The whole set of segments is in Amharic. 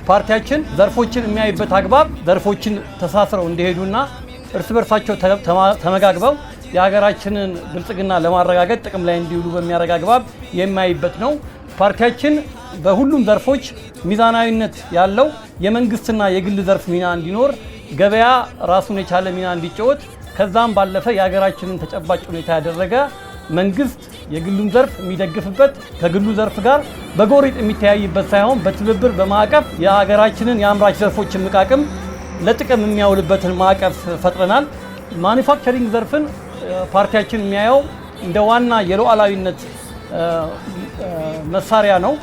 ፓርቲያችን ዘርፎችን የሚያይበት አግባብ ዘርፎችን ተሳስረው እንዲሄዱና እርስ በርሳቸው ተመጋግበው የሀገራችንን ብልጽግና ለማረጋገጥ ጥቅም ላይ እንዲውሉ በሚያደርግ አግባብ የሚያይበት ነው። ፓርቲያችን በሁሉም ዘርፎች ሚዛናዊነት ያለው የመንግስትና የግል ዘርፍ ሚና እንዲኖር፣ ገበያ ራሱን የቻለ ሚና እንዲጫወት፣ ከዛም ባለፈ የሀገራችንን ተጨባጭ ሁኔታ ያደረገ መንግስት የግሉን ዘርፍ የሚደግፍበት፣ ከግሉ ዘርፍ ጋር በጎሪጥ የሚተያይበት ሳይሆን በትብብር በማዕቀፍ የሀገራችንን የአምራች ዘርፎች እምቅ አቅም ለጥቅም የሚያውልበትን ማዕቀፍ ፈጥረናል። ማኑፋክቸሪንግ ዘርፍን ፓርቲያችን የሚያየው እንደ ዋና የሉዓላዊነት መሳሪያ ነው።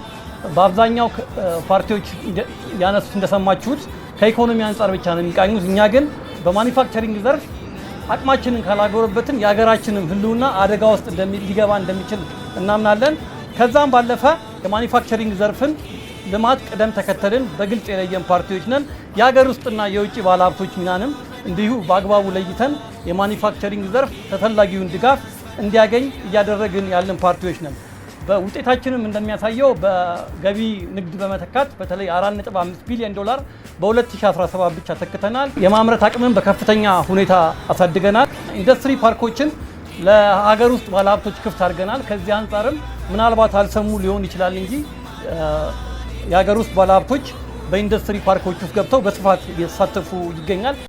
በአብዛኛው ፓርቲዎች ያነሱት እንደሰማችሁት ከኢኮኖሚ አንጻር ብቻ ነው የሚቃኙት። እኛ ግን በማኑፋክቸሪንግ ዘርፍ አቅማችንን ካላጎለበትን የሀገራችንን ሕልውና አደጋ ውስጥ ሊገባ እንደሚችል እናምናለን። ከዛም ባለፈ የማኑፋክቸሪንግ ዘርፍን ልማት ቅደም ተከተልን በግልጽ የለየን ፓርቲዎች ነን። የሀገር ውስጥና የውጭ ባለሀብቶች ሚናንም እንዲሁ በአግባቡ ለይተን የማኑፋክቸሪንግ ዘርፍ ተፈላጊውን ድጋፍ እንዲያገኝ እያደረግን ያለን ፓርቲዎች ነን። በውጤታችንም እንደሚያሳየው በገቢ ንግድ በመተካት በተለይ 4.5 ቢሊዮን ዶላር በ2017 ብቻ ተክተናል። የማምረት አቅምን በከፍተኛ ሁኔታ አሳድገናል። ኢንዱስትሪ ፓርኮችን ለሀገር ውስጥ ባለሀብቶች ክፍት አድርገናል። ከዚህ አንጻርም ምናልባት አልሰሙ ሊሆን ይችላል እንጂ የሀገር ውስጥ ባለሀብቶች በኢንዱስትሪ ፓርኮች ውስጥ ገብተው በስፋት እየተሳተፉ ይገኛል።